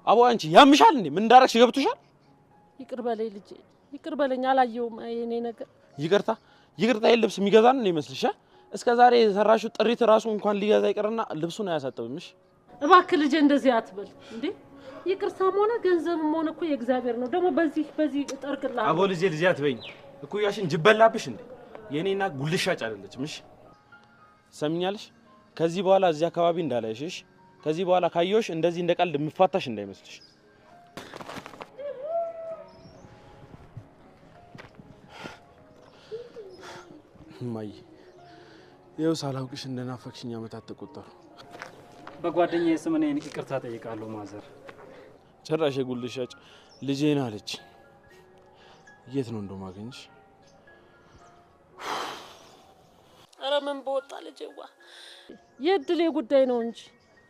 አቦ አንቺ ያምሻል እንዴ? ምን እንዳረግሽ ገብቶሻል? ይቅር በለኝ ልጄ፣ ይቅር በለኝ። አላየሁም የኔ ነገር። ይቅርታ ይቅርታ፣ ይሄን ልብስ የሚገዛ ነው ይመስልሽ? እስከ ዛሬ የሰራሽው ጥሪት ራሱ እንኳን ሊገዛ ይቅርና ልብሱን አያሳጥብምሽ። እባክህ ልጄ እንደዚህ አትበል እንዴ። ይቅርታም ሆነ ገንዘብም ሆነ እኮ የእግዚአብሔር ነው። ደግሞ በዚህ በዚህ እጠርግልሃለሁ። አቦ ልጄ ልጄ አትበይኝ። እኩያሽን ጅበላብሽ እንዴ? የኔና ጉልሻጭ አይደለችም። እሺ ሰምኛለሽ። ከዚህ በኋላ እዚህ አካባቢ እንዳላይሽ። ከዚህ በኋላ ካየሁሽ እንደዚህ እንደ ቀልድ የምፋታሽ እንዳይመስልሽ። እማዬ ይኸው ሳላውቅሽ እንደናፈቅሽኝ ዓመታት ተቆጠሩ። በጓደኛዬ ስም እኔን ይቅርታ ጠይቃለሁ ማዘር። ጭራሽ የጉልሻጭ ልጄን አለች። የት ነው እንደው ማገኝሽ? ኧረ ምን በወጣ ልጄዋ፣ የእድሌ ጉዳይ ነው እንጂ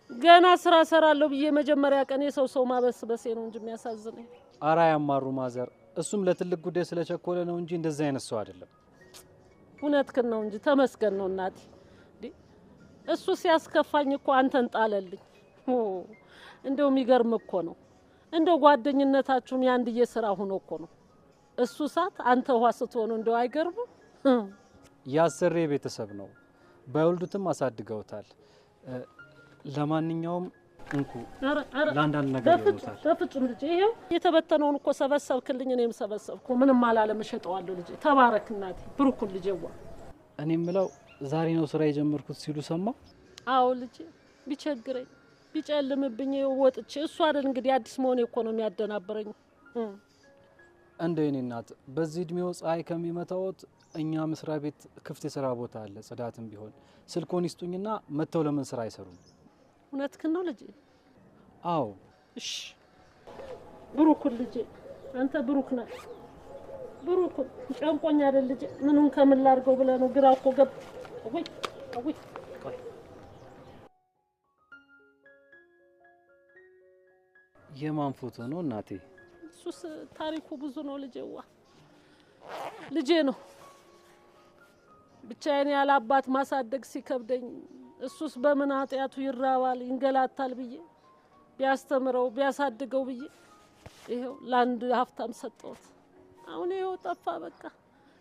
ገና ስራ ሰራለሁ ብዬ መጀመሪያ ቀን የሰው ሰው ማበስበሴ ነው እንጂ የሚያሳዝነኝ። ኧረ አያማሩ ማዘር፣ እሱም ለትልቅ ጉዳይ ስለቸኮለ ነው እንጂ እንደዚህ አይነት ሰው አይደለም። እውነትህን ነው እንጂ ተመስገን ነው እናቴ። እሱ ሲያስከፋኝ እኮ አንተን ጣለልኝ። እንደው የሚገርም እኮ ነው። እንደው ጓደኝነታችሁም የአንድዬ ስራ ሆኖ እኮ ነው። እሱ እሳት አንተ ውሃ ስትሆኑ እንደው አይገርምም? ያሰሬ ቤተሰብ ነው፣ ባይወልዱትም አሳድገውታል። ለማንኛውም እንኩ ለአንዳንድ ነገር ይሆኑታል። በፍጹም ልጄ፣ ይሄው የተበተነውን እኮ ሰበሰብክልኝ፣ እኔም ሰበሰብኩ። ምንም አላለም፣ እሸጠዋለሁ ልጄ። ተባረክ እናቴ፣ ብሩኩን ልጄዋ። እኔ የምለው ዛሬ ነው ስራ የጀመርኩት ሲሉ ሰማሁ። አዎ ልጄ፣ ቢቸግረኝ ቢጨልምብኝ ወጥቼ እሱ አይደል እንግዲህ አዲስ መሆኔ እኮ ነው የሚያደናብረኝ። እንደው የኔ እናት በዚህ እድሜው ፀሐይ ከሚመታዎት እኛ መስሪያ ቤት ክፍት የስራ ቦታ አለ፣ ጽዳትም ቢሆን ስልኮን ይስጡኝና መጥተው ለምን ስራ አይሰሩም? እውነትህን ነው ልጄ? አዎ። እሺ ብሩኩን ልጄ፣ አንተ ብሩክ ነህ። ብሩኩን ጨንቆኝ አይደል ልጄ፣ ምኑን ከምን ላድርገው ብለህ ነው? ግራ እኮ ገብ ወይ ወይ። የማን ፎቶ ነው እናቴ? እሱስ ታሪኩ ብዙ ነው ልጄዋ። ልጄ ነው ብቻዬን ያለ አባት ማሳደግ ሲከብደኝ እሱስ በምን ኃጢአቱ ይራባል ይንገላታል ብዬ ቢያስተምረው ቢያሳድገው ብዬ ይኸው ለአንድ ሀብታም ሰጠሁት። አሁን ይኸው ጠፋ። በቃ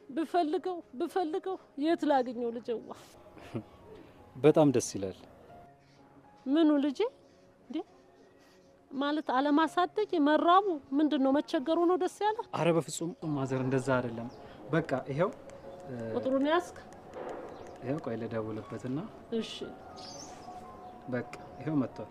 ብፈልገው ብፈልገው የት ላግኘው ልጄዋ? በጣም ደስ ይላል። ምኑ ልጄ? እንዴ ማለት አለማሳደግ መራቡ ምንድን ነው መቸገሩ ነው ደስ ያለ? አረ በፍጹም ማዘር እንደዛ አይደለም። በቃ ይኸው ቁጥሩን ያዝክ? ይኸው ቆይ ልደውልበትና። እሺ በቃ ይኸው መጥቷል።